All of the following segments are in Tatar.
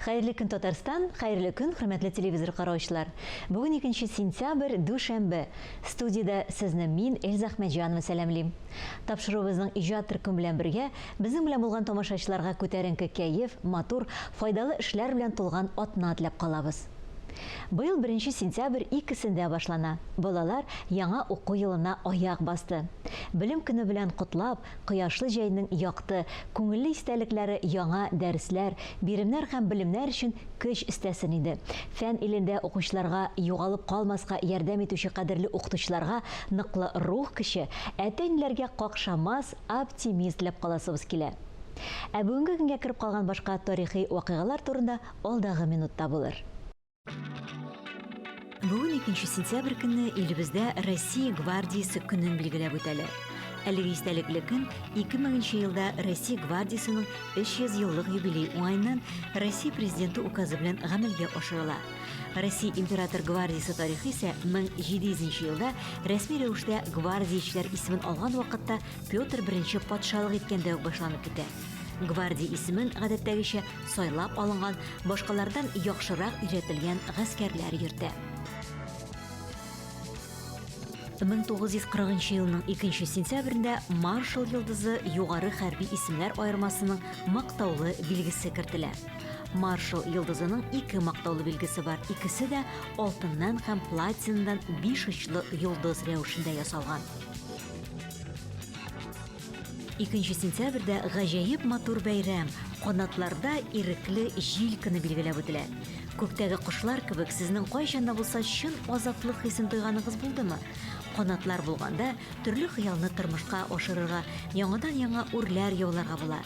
Хәерле көн, Татарстан, хәерле көн, хөрмәтле телевизор караучылар. Бүген 2 сентябрь, дүшәмбе. Студиядә сезне мин, Эльза Әхмәтҗанова сәламлим. Тапшыруыбызның иҗат төркем белән бергә безнең белән булган тамашачыларга күтәренке кәеф, матур, файдалы эшләр белән тулган атна теләп калабыз. Быел беренче сентябрь икесендә башлана. Балалар яңа уку елына аяк басты. Белем көне белән котлап, кояшлы җәйнең якты, күңелле истәлекләре яңа дәресләр, биремнәр һәм белемнәр өчен көч өстәсен иде. Фән илендә укучыларга югалып калмаска ярдәм итүче кадерле укытучыларга ныклы рух көче, әти-әниләргә какшамас оптимизм теләп каласыбыз килә. Ә бүгенге көнгә кереп калган башка тарихи вакыйгалар турында алдагы минутта булыр. Бүген 2 сентябрь көнне илебездә Россия гвардиясе көнен билгеләп үтәләр. Әлеге истәлекле көн 2000 нче елда Россия гвардиясенең 300 еллык юбилей уңаеннан Россия Президенты указы белән гамәлгә ашырыла. Россия император гвардиясе тарихы исә 1700 нче елда рәсми рәвештә гвардиячеләр исемен алган вакытта Петр I патшалык иткәндә үк башланып китә. Гвардия исемен, гадәттәгечә, сайлап алынган, башкалардан яхшырак өйрәтелгән гаскәрләр йөртә. 1940 нчы елның 2 сентябрендә маршал йолдызы югары хәрби исемнәр аермасының мактаулы билгесе кертелә. Маршал йолдызының ике мактаулы билгесе бар, икесе дә алтыннан һәм платинадан биш очлы йолдыз рәвешендә ясалган. Икенче сентябрьдә гаҗәеп матур бәйрәм, канатларда ирекле җил көне билгеләп үтелә. Күктәге кошлар кебек сезнең кайчан да булса чын азатлык хисен тойганыгыз булдымы? Канатлар булганда, төрле хыялны тормышка ашырырга, яңадан-яңа үрләр яуларга була.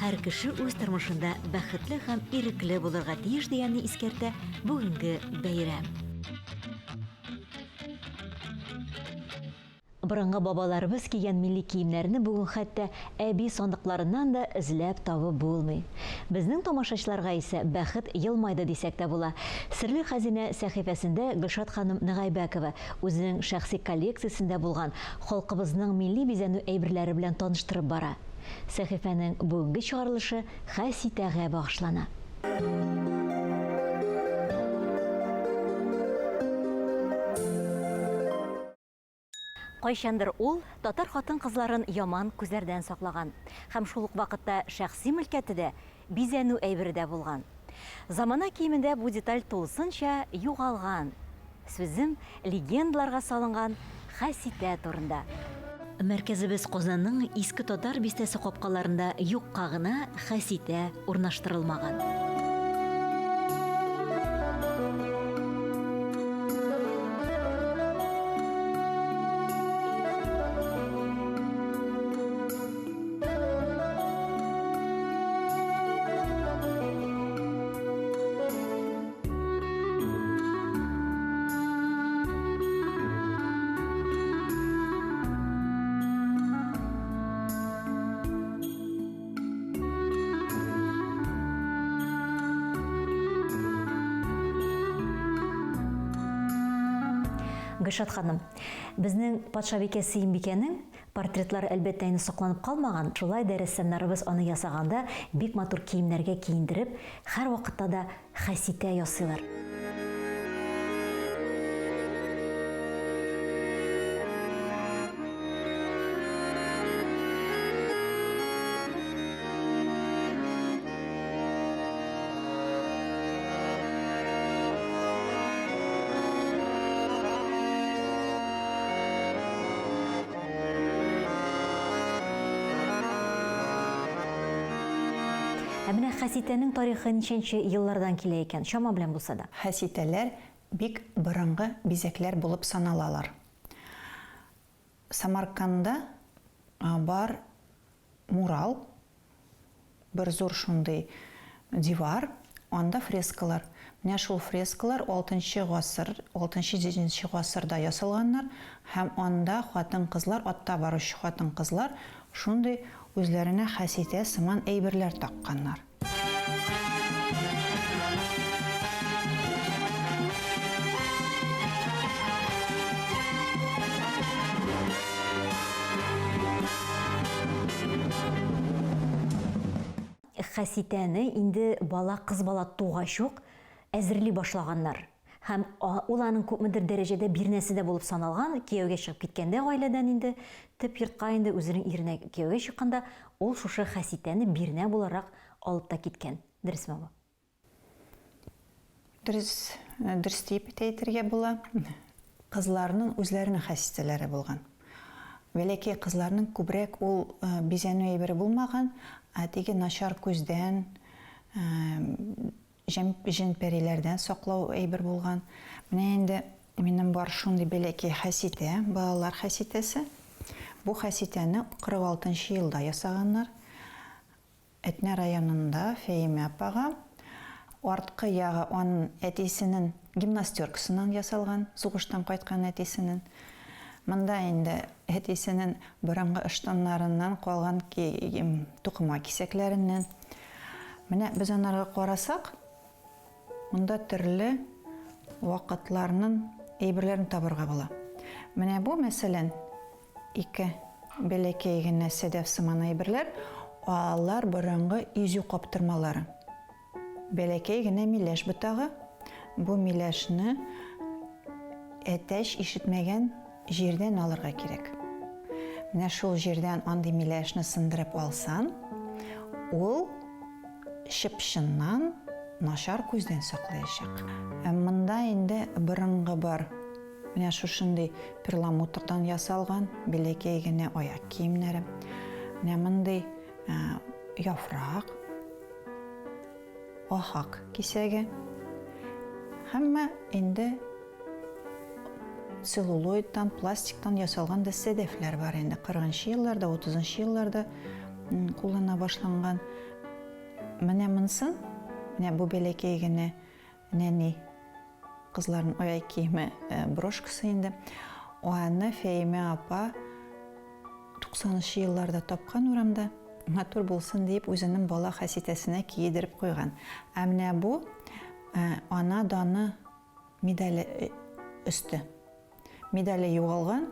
Һәр кеше үз тормышында бәхетле һәм ирекле булырга тиеш дигәнне искәртә бүгенге бәйрәм. Борынгы бабаларыбыз кигән милли киемнәрне бүген хәтта әби сандыкларыннан да эзләп табып булмый. Безнең тамашачыларга исә бәхет елмайды дисәк тә була. Серле хәзинә сәхифәсендә Гөлшат ханым Нагайбәкова үзенең шәхси коллекциясендә булган халкыбызның милли бизәнү әйберләре белән таныштырып бара. Сәхифәнең бүгенге чыгарылышы Хәситәгә багышлана. Кайчандыр ул татар хатын-кызларын яман күзләрдән саклаган һәм шул ук вакытта шәхси мөлкәте дә, бизәнү әйбере дә булган. Замана киемендә бу деталь тулысынча югалган. Сүзем легендаларга салынган хәситә турында. Мәркәзебез Казанның Иске Татар бистәсе капкаларында юкка гына хәситә урнаштырылмаган. Гөлшат ханым, безнең патшабикә Сөембикәнең портретлары, әлбәттә, инде сакланып калмаган. Шулай да рәссамнарыбыз аны ясаганда бик матур киемнәргә киендереп, һәрвакытта да хәситә ясыйлар. Ә менә хәситәнең тарихы ничәнче еллардан килә икән, чама белән булса да? Хәситәләр бик борынгы бизәкләр булып саналалар. Самарканда бар мурал, бер зур шундый дивар, анда фрескалар. Менә шул фрескалар алтынчы гасыр, алтынчы-җиденче гасырда ясалганнар һәм анда хатын-кызлар, атта баручы хатын-кызлар шундый үзләренә хәситә сыман әйберләр такканнар. хәситәне инде бала, кыз бала тугач ук әзерли башлаганнар. Һәм ул аның күпмедер дәрәҗәдә бирнәсе дә булып саналган, кияүгә чыгып киткәндә гаиләдән инде, төп йортка инде үзенең иренә кияүгә чыкканда, ул шушы хәситәне бирнә буларак алып та киткән. Дөресме бу? Дөрес, дөрес диеп тә әйтергә була. Кызларның үзләренең хәситәләре булган. Бәләкәй кызларның күбрәк ул бизәнү әйбере булмаган, ә теге начар күздән, җен-пәриләрдән саклау әйбер булган. Менә инде минем бар шундый бәләкәй хәситә, балалар хәситәсе. Бу хәситәне 46 нчы елда ясаганнар. Әтнә районында Фәимә апага арткы ягы анын әтисенен гимнастеркасыннан ясалган, сугыштан кайткан әтисенен. Монда инде әтисенен борынгы ыштаннарыннан калган тукыма кисәкләреннән. Менә без анарга карасак, монда төрле вакытларнын әйберләрен табырга була. Менә бу, мәсәлән, Ике бәләкәй генә сәдәф сыман әйберләр, алар борынгы изү каптырмалары. Бәләкәй генә миләш ботагы. Бу миләшне әтәч ишетмәгән җирдән алырга кирәк. Менә шул җирдән андый миләшне сындырып алсан, ул чып-чыннан начар күздән саклаячак. Ә монда инде борынгы бар. Менә шушындый перламутрдан ясалган бәләкәй генә аяк киемнәре. Менә мондый яфрак, ахак кисәге. Һәммә инде целлулоидтан, пластиктан ясалган да сәдәфләр бар инде. 40 нчы елларда, 30 нчы елларда куллана башланган. Менә монсын, менә бу бәләкәй генә Нәни кызларның аяк киеме брошкасы инде. Аны Фәимә апа 90 нчы елларда тапкан урамда. Матур булсын диеп үзенең бала хәситәсенә киедереп куйган. Ә менә бу Ана даны медале өсте. Медале югалган.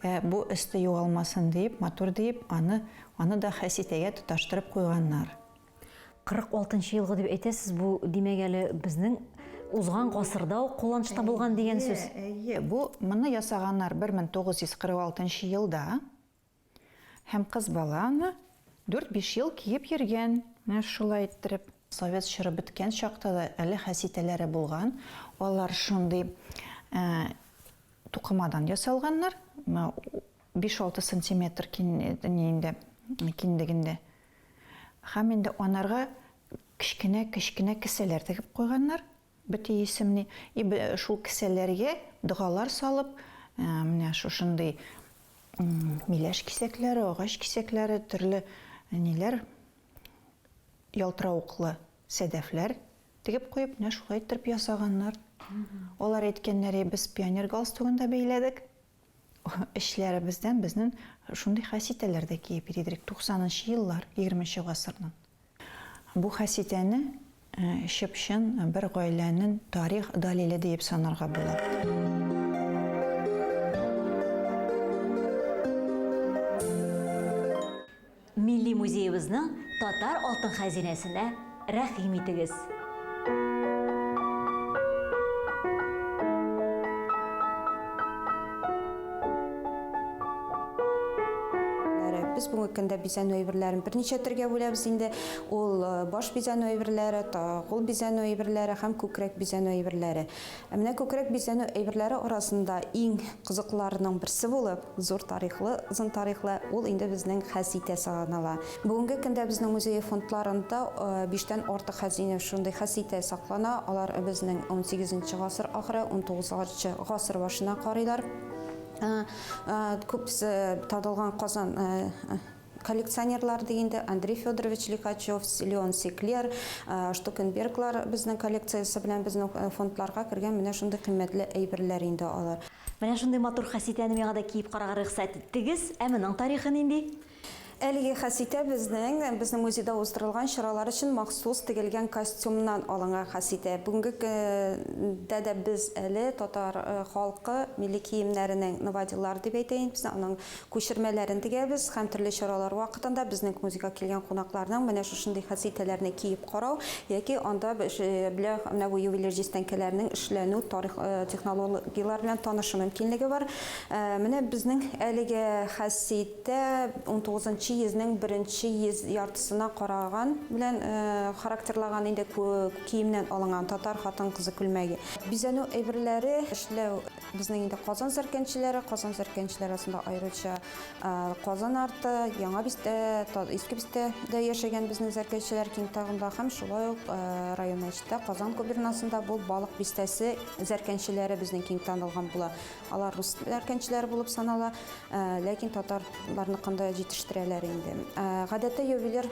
Ә бу өсте югалмасын диеп, матур диеп, аны аны да хәситәгә тоташтырып куйганнар. 46 нчы елгы дип әйтәсез, бу, димәк, әле безнең узган гасырда ук кулланышта булган дигән сүз. Әйе, бу моны ясаганнар 1946 нчы елда. Һәм кыз бала аны дүрт-биш ел киеп йөргән, менә шулай иттереп. Совет чоры беткән чакта да әле хәситәләре булган. Алар шундый тукымадан ясалганнар, биш-алты сантиметр киңлегендә. Һәм инде анарга кечкенә-кечкенә кесәләр тегеп куйганнар, бөти исемни. И шул кесәләргә догалар салып, менә шушындый миләш кисәкләре, агач кисәкләре, төрле ниләр, ялтыравыклы сәдәфләр тегеп куеп, менә шулай иттереп ясаганнар. Алар әйткәннәр, без пионер галстугын да бәйләдек. Эчләребездән безнен шундый хәситәләр дә киеп йөридерек, туксанынчы еллар, егерменче гасырнын. Бу хәситәне чып-чын бер гаиләнен тарих далиле диеп санарга була. Милли музеебызның татар алтын хәзинәсенә рәхим итегез! Без бүгенге көндә бизәнү әйберләрен берничә төргә бүләбез инде. Ул баш бизәнү әйберләре, кул бизәнү әйберләре һәм күкрәк бизәнү әйберләре. Ә менә күкрәк бизәнү әйберләре арасында иң кызыклыларының берсе булып, зур тарихлы, озын тарихлы, ул инде безнең хәзитә санала. Бүгенге көндә безнең музей фондларында биштән артык хәзинә, шундый хәзитә саклана. Алар безнең унсигезенче гасыр ахыры, унтугызынчы гасыр башына карыйлар. Күп танылган Казан Коллекционерлар дигәндә, Андрей Федорович Лихачев, Леон Секлер, Штукенберглар безнең коллекциясе белән безнең фондларга кергән менә шундый кыйммәтле әйберләр инде алар. Менә шундый матур хаситәне миңа да киеп карарга рөхсәт иттегез. Ә моның тарихы нинди? Әлеге хәситә безнең безнең музейда уздырылган чаралар өчен махсус тегелгән костюмнан алынган хәситә. Бүгенге көндә дә без әле татар халкы милли киемнәренең новоделлары дип әйтәйен, без аның күчермәләрен тегәбез һәм төрле чаралар вакытында безнең музейга килгән кунакларның менә шушындый хәситәләрне киеп карау яки анда менә бу ювелир җиз тәңкәләрнең эшләнү тарих технологияләре белән танышу мөмкинлеге бар. Менә безнең әлеге хәситә унтугызынчы йөзнең беренче йөз яртысына караган белән характерлаган инде киемнән алынган татар хатын-кызы күлмәге. Бизәнү әйберләре эшләү безнең инде Казан зәркәнчеләре, Казан зәркәнчеләре арасында аеруча Казан арты, Яңа бистә, Иске бистәдә яшәгән безнең зәркәнчеләр киң тагында һәм шулай ук район мәчеттә Казан губернасында бу Балык бистәсе зәркәнчеләре безнең киң танылган була. Алар рус зәркәнчеләре булып санала, ләкин татарларныкын да җитештерәләр инде. Гадәттә ювелир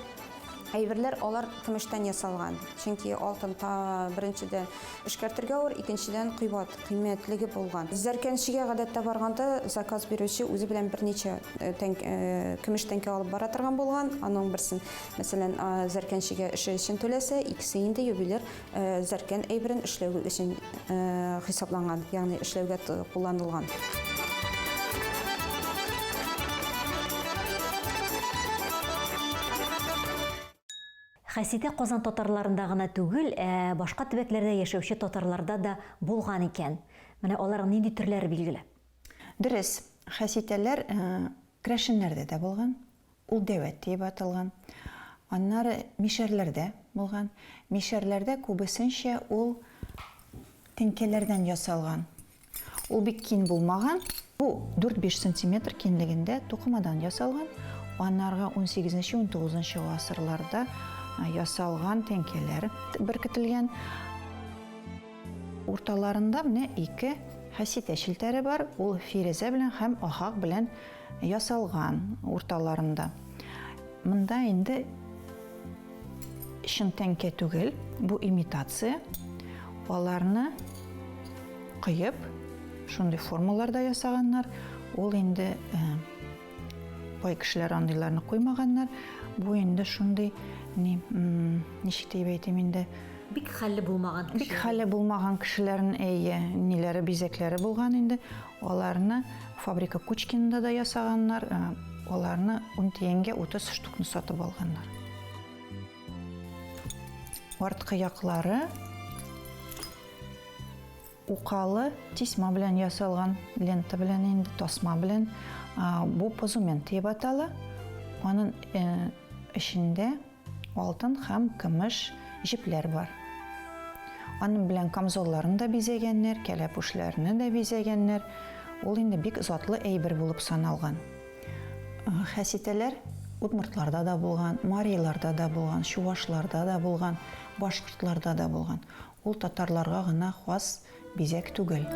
әйберләр алар көмештән ясалган. Чөнки алтын та беренчедән эшкәртергә авыр, икенчедән кыйбат, кыйммәтлеге булган. Зәркәнчегә гадәттә барганда заказ бирүче үзе белән берничә көмеш тәңкә алып бара торган булган. Аның берсен, мәсәлән, зәркәнчегә эше өчен түләсә, икесе инде ювелир Зәркән әйберен эшләү өчен хисапланган, ягъни эшләүгә кулланылган. Хәситә Казан татарларында гына түгел, ә башка төбәкләрдә яшәүче татарларда да булган икән. Менә аларның нинди төрләре билгеле? Дөрес, хәситәләр керәшеннәрдә дә булган. Ул дәвәт диеп аталган. Аннары мишәрләрдә булган. Мишәрләрдә күбесенчә ул теңкәләрдән ясалган. Ул бик кин булмаган. Бу дүрт-биш сантиметр кинлегендә тукымадан ясалган. Аннарга унсигезенче-унтугызынчы гасырларда ясалган тәңкәләр беркетелгән. Урталарында менә ике хәситә челтәре бар, ул фирәзә белән һәм ахак белән ясалган урталарында. Монда инде чын тәңкә түгел, бу имитация. Аларны коеп, шундый формаларда ясаганнар. Ул инде э, бай кешеләр андыйларны куймаганнар. Бу инде шундый ни, ничек дип әйтим инде, Бик хәлле булмаган кешеләр. Бик хәлле булмаган кешеләрнең, әйе, ниләре, бизәкләре булган инде. Аларны фабрика Кучкинда да ясаганнар. Аларны ун тиенгә 30 штукны сатып алганнар. Арткы яклары укалы тесьма белән ясалган, лента белән инде, тасма белән. Бу позумент дип атала. Аның эчендә Алтын һәм көмеш җепләр бар. Аның белән камзолларын да бизәгәннәр, кәләпүшләрне дә бизәгәннәр. Ул инде бик затлы әйбер булып саналган. Хәситәләр удмуртларда да булган, мариларда да булган, чувашларда да булган, башкортларда да булган. Ул татарларга гына хас Бизәк түгел.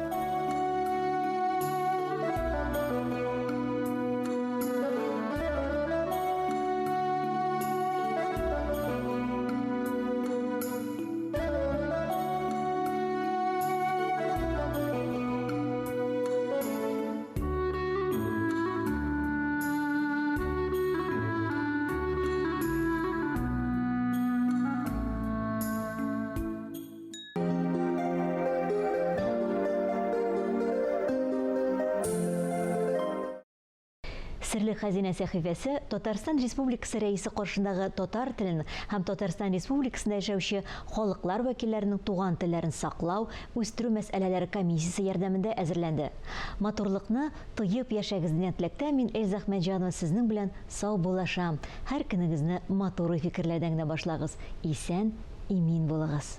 Серле хәзинә сәхифәсе Татарстан Республикасы Рәисе каршындагы татар телен һәм Татарстан Республикасында яшәүче халыклар вәкилләренең туган телләрен саклау, үстерү мәсьәләләре комиссиясе ярдәмендә әзерләнде. Матурлыкны тоеп яшәгез дигән теләктә мин, Эльза Әхмәтҗанова, сезнең белән саубуллашам. Һәр көнегезне матур уй-фикерләрдән генә башлагыз. Исән, имин булыгыз!